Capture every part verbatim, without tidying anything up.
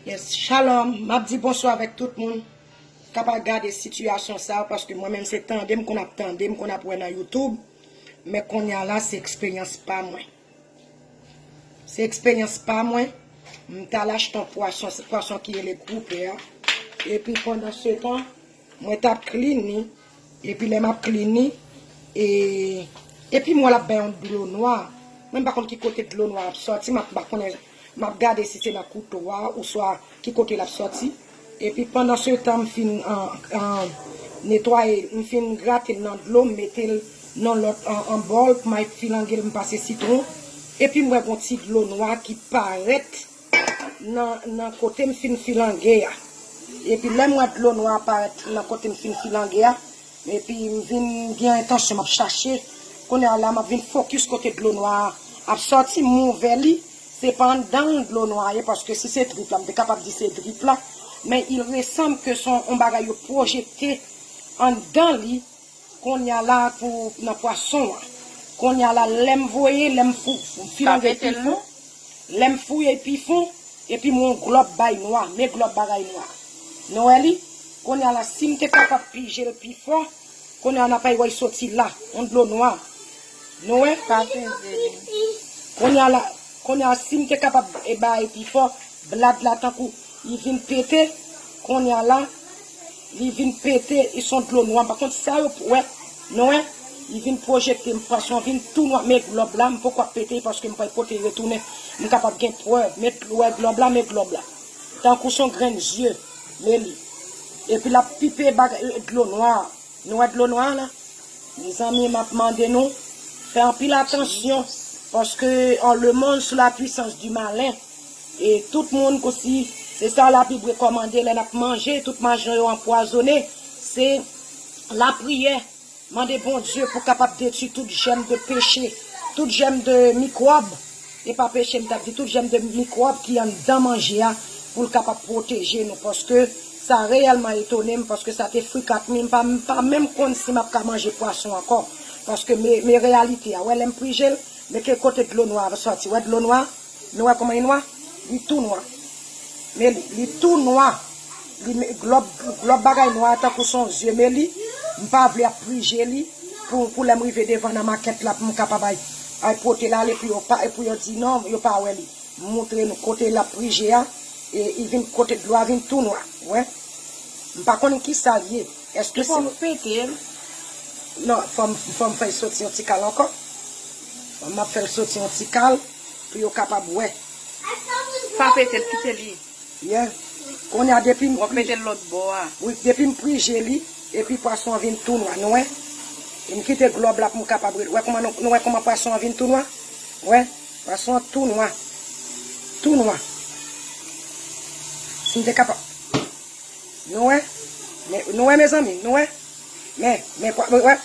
Yes, shalom. M ap di bonswa avèk tout moun k ap gade sitiyasyon sa a, paske mwen menm se tande m konn ap tande, m konn ap wè nan YouTube, men kounye a la se eksperyans pa mwen. Se eksperyans pa mwen, m t al achte yon pwason, se pwason ki rele gwouper a. Epi pandan se tan, mwen t ap clean li, epi lè m ap clean li, e, epi m wè l ap bay yon dlo nwa. Mwen m pa konn ki kote dlo nwa ap sòti, m ap, pa konnen, m ap gade si se nan kouto a, oswa ki kote l ap sòti. Epi pandan se tan, m fin, an, an, netwaye, m fin grate l nan dlo, m mete l nan lòt, an, an bòl, m al filange l, m pase sitwon. Epi m wè gon ti dlo nwa ki parèt nan, nan kote m fin filange a. Epi lè m wè dlo nwa parèt nan kote m fin filange a, epi m vin gen entansyon m ap chache. Kounye a la, m ap vin fokis kote dlo nwa a ap sòti, m ouvè li. Se pa anndan l dlo nwa ye, paske si se drip la, m te kapab di se drip la. Men il ressemble ke se yon bagay yo pwojekte anndan li, kounye a la pou nan pwason an. Kounye a la, lè m voye, lè m fou, m filange pi fon, lè m fouye pi fon, epi m wè yon glòb bay nwa, men glòb bagay nwa. Nou wè li? Kounye a la, si m te kapab pije l pi fò, kounye a n ap wè l soti la, yon dlo nwa. Nou wè? Pa peze li. Kounye a la, kounye a, si m te kapab e bay pi fò, blad la tankou li vin pete, kounye a la, li vin pete, li se yon dlo nwa. Pa kont sa yo wè, nou wè, li vin pwojekte, m pwason an vin tou nwa, men glòb la, m poko ap pete paske m pral pote retounen. M kapab gen prèv, men wè glòb la, men glòb la. Tankou se yon grenn zye, men li. Epi l ap pipe bagay, dlo nwa. Nou wè dlo nwa a la? Mezanmi, m ap mande nou, fè anpil atansyon, paske on le monde sous la puissance du malin. E tout moun konsi, se sa Labib rekòmande lè n ap manje, tout manje yo anpwazonnen, se lapriyè. Mande Bondye pou kapab detwi tout jèm de peche, tout jèm de mikwòb. E pa peche, m t ap di tout jèm de mikwòb ki anndan manje a, pou l kapab pwoteje nou, paske sa reyèlman etone m, paske sa te frikat mi, m pa, m pa menm konn si m ap ka manje pwason ankò, paske me, me reyalite a, wè lè m prije l, men ke kote dlo nwa a sòti, wè dlo nwa, nou wè kòman li nwa, li tou nwa, men li, li tou nwa, li, glòb, glòb bagay nwa a tankou se yon zye, men li, m pa vle ap prije li, pou, pou lè m rive devan nan makèt la, pou m kapab ay, ay pote l ale, pou yo pa, pou yo di non, yo pa wè li. M montre nou kote l ap prije a, e, li vin kote dlo a vin tou nwa, wè. M pa konnen ki sa l ye. Èske se... Fò m pete l. Non, fò m, fò m fè l soti yon ti kal ankò. Fò m ap fè l soti yon ti kal, pou yo kapab wè. Pa pete l, kite li. Yeah. Kounye a depi m... W ap mete l lòt bò a. Wi, depi m prije li, epi pwason an vin tou nwa, nou wè? E m kite glòb la pou m kapab ret. Wè kòman nou, nou wè kòman pwason an vin tou nwa? Wè, pwason an tou nwa. Tou nwa. Si m te kapab. Nou wè? Men, nou wè, mezanmi? Nou wè? Men, men, pwa-, wè,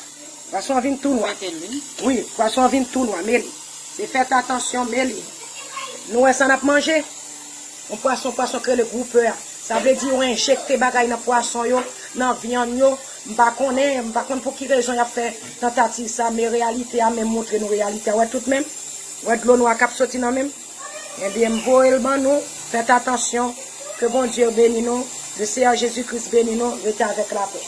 pwason an vin tou nwa. Wi, pwason an vin tou nwa, men li. Se fèt atansyon, men li. Nou wè sa n ap manje? Yon pwason, pwason k rele gwouper a. Sa vle di yo enjekte bagay nan pwason yo, nan vyann yo. M pa konnen, m pa konn pou ki rezon y ap fè tantativ sa, men reyalite a menm montre nou reyalite a. Wè tout menm? Wè dlo nwa k ap soti nan menm? Ebyen, m voye l ban nou. Fèt atansyon. Ke Bondye beni nou. Le Seyè Jezi Kris beni nou. Rete avèk lapè.